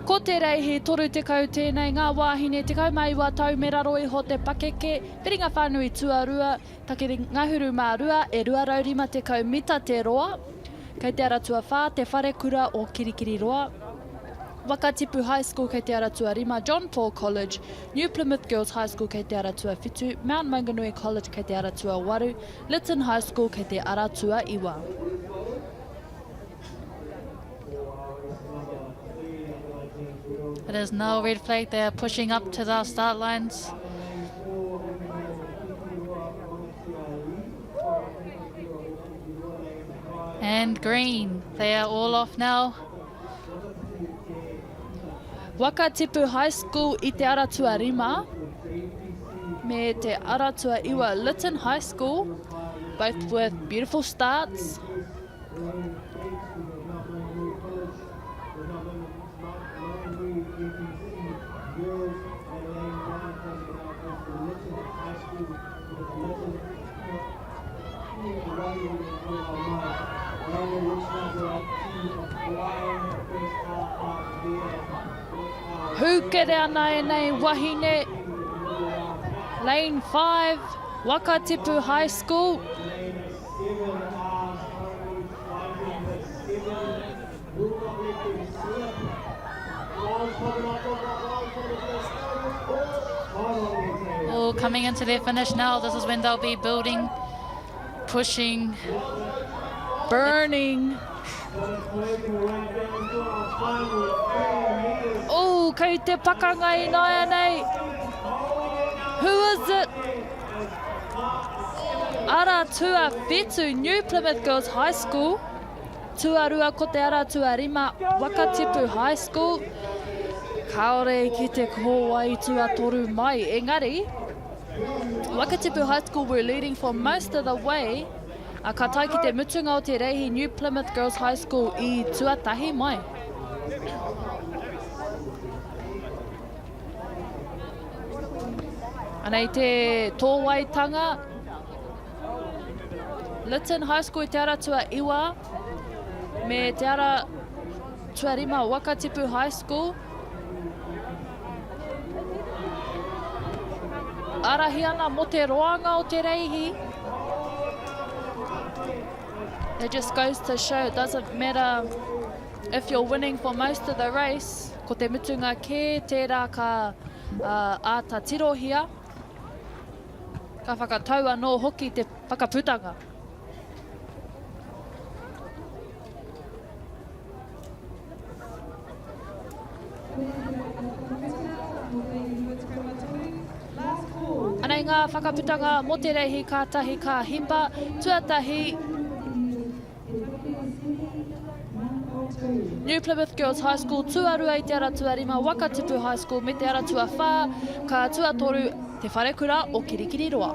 Ko te reihi 30 tēnei, ngā wāhine 19 tau me raro iho te pakeke, whiringa whānui tuarua, takere ngahuru mā rua e 250 mita te roa. Kei te ara tuawhā te wharekura o Kirikiriroa. Wakatipu High School kei te ara tuarima, John Paul College, New Plymouth Girls High School kei te ara tuawhitu, Mount Maunganui College kei te ara tuawaru, Lytton High School kei te ara tuaiwa. It is now red flag. They are pushing up to the start lines. And green. They are all off now. Wakatipu High School i te ara tuarima me te ara tuaiwa Lytton High School, both with beautiful starts. Hūkere ana ēnei wahine. Lane 5, Wakatipu High School. Oh, coming into their finish now. This is when they'll be building, pushing, burning. Oh, kei te pakanga ināianei. Who is it? Ara tuawhitu, New Plymouth Girls High School. Tuarua ko te ara tuarima, Wakatipu High School. Kāore i kite ko wai tuatoru mai, engari, Wakatipu High School were leading for most of the way, a ka tae ki te mutunga o te reihi New Plymouth Girls High School i tuatahi mai. Anei te tōwaitanga. Lytton High School i te ara tuaiwa me te ara tuarima Wakatipu High School. Arahi ana mo te roanga o te reihi. It just goes to show it doesn't matter if you're winning for most of the race, ko te mutunga kē tērā ka uh, āta tirohia, ka whakatau anō hoki te whakaputanga. Anei ngā whakaputanga mō te reihi kātahi ka hipa. Tuatahi, New Plymouth Girls High School, tuarua i te ara tuarima, Wakatipu High School me te ara tuawhā, ka tuatoru Te Wharekura o Kirikiriroa.